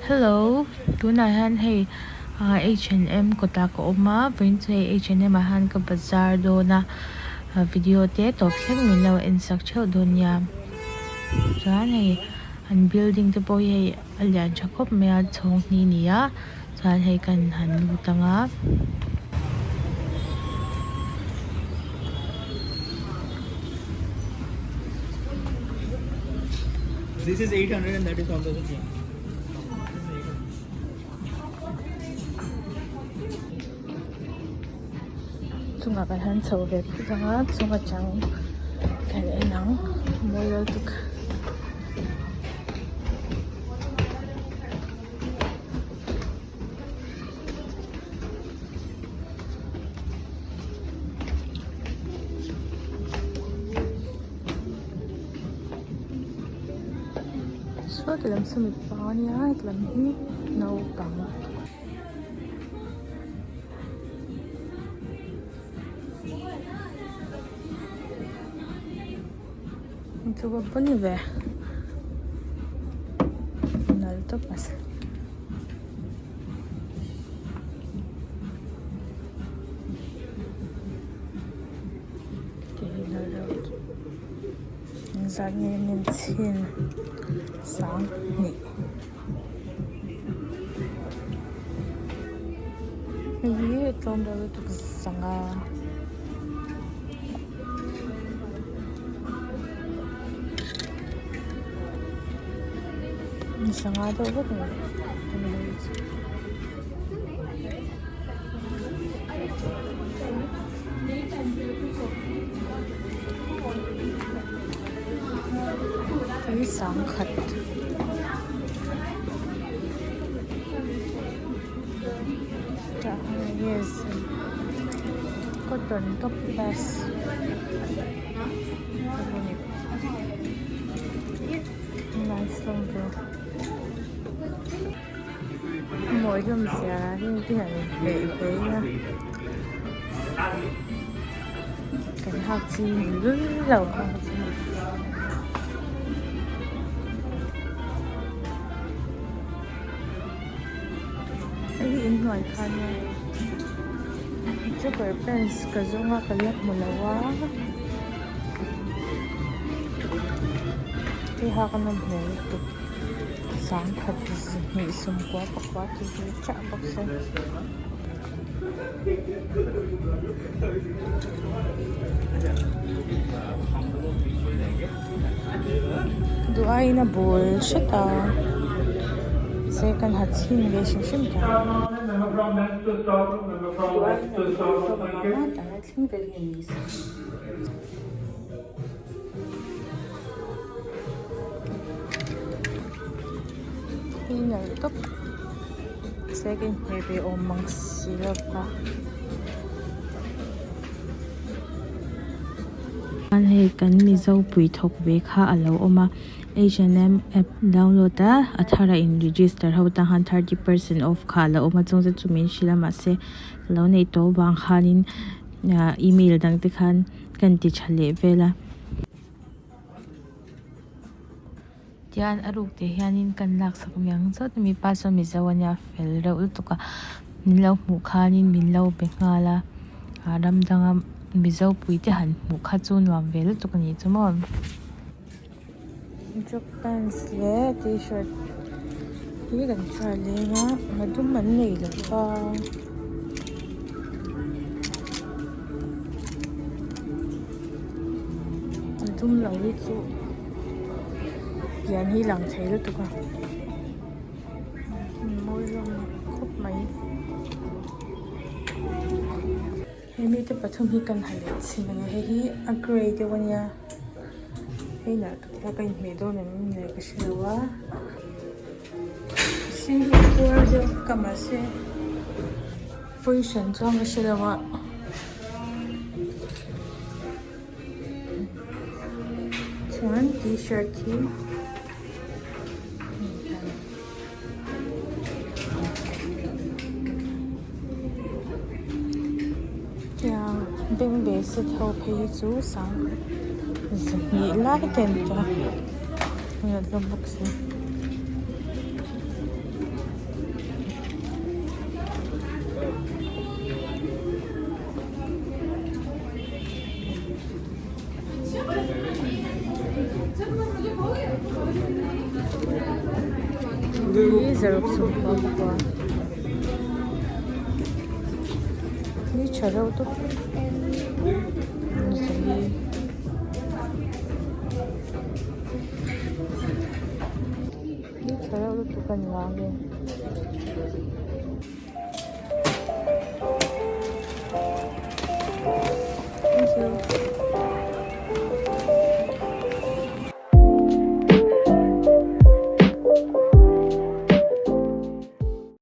Hello tunah hian hei ah H and M kawtah ka awm a vawiin chu hei H and M ah hian ka bazar dawn a video te tawp thleng min lo en sak theuh dawn nia chuan hei an building te pawh hi hei a lian tha khawp mai a chhawng hnih a ni a chuan hei kan han lut ang a. This is 800 and that is 1000. Chungah kan han chho ve phut ang a chung atang kan en ang mawi lutuk. Saw ti lam saw mipa ania heti lam hi naupang. Chu va pawn ve nal tawp a Engzat nge min chhin 2000. Hei hi tlawm deuh lutuk 500. 500 deuh vek a ni. Tui 10,000 tah hian yes cotton top plus nice hlawm ve mawi hlawm zia heng te hian inhmeh hle a kan hak chi ni lul lo. Hei hi inhnuai kha ania jogger pants ka zawng a ka la hmu lo a hei hak a nawm hmel lutuk. 10,000 20 pakua tih hi chiah bawk se. Duh aiin a bul hret a se kan ha chhin ve hrim hrim ta. Duh aiin a bul tawp mah mah ta thleng vel hi a ni se. Hi nalh tawp se ka inhmeh ve awm mang si lo va. Hei kan mizo pui thawk ve kha a lo awm a H and M app download a a thar a in register ho tan khan 30% off kha a lo awm a chung te chu min hrilh a mahse ka lo neih tawh vang khanin ah email dang te khan. Kan ti tha leh vel a. Tian a ruk teh hianin kan laksak mai ang chauh a mipa chuan mizo ania fel reuh lutuk a min lo hmuh khanin min lo be nghal a ah ram danga mizo pui te han hmuh kha chu nuam ve lutuk a nih chu maw. Jog pants leh t-shirt hi kan try leng a a dum an nei lo va. A dum lo hi chu pian hi lang thei lutuk a mawi hlawm khawp mai. Hemi te pathum hi kan ha leh chhin ania hei hi a grey deuh ania hei nalh tak pawh ka inhmeh dawn em le ka hrelo a sin hi a puar deuh ka mahse position chuan ka hrelo a chuan t-shirt hi. Tiang bengbeh set ho phei hi chu 200 lai te an ni a a nalh hlawm bawk si. Zaruk sawmpakua pakua hi tha reuh tawp zali. Hi tha reuh lutuk a ni ang e.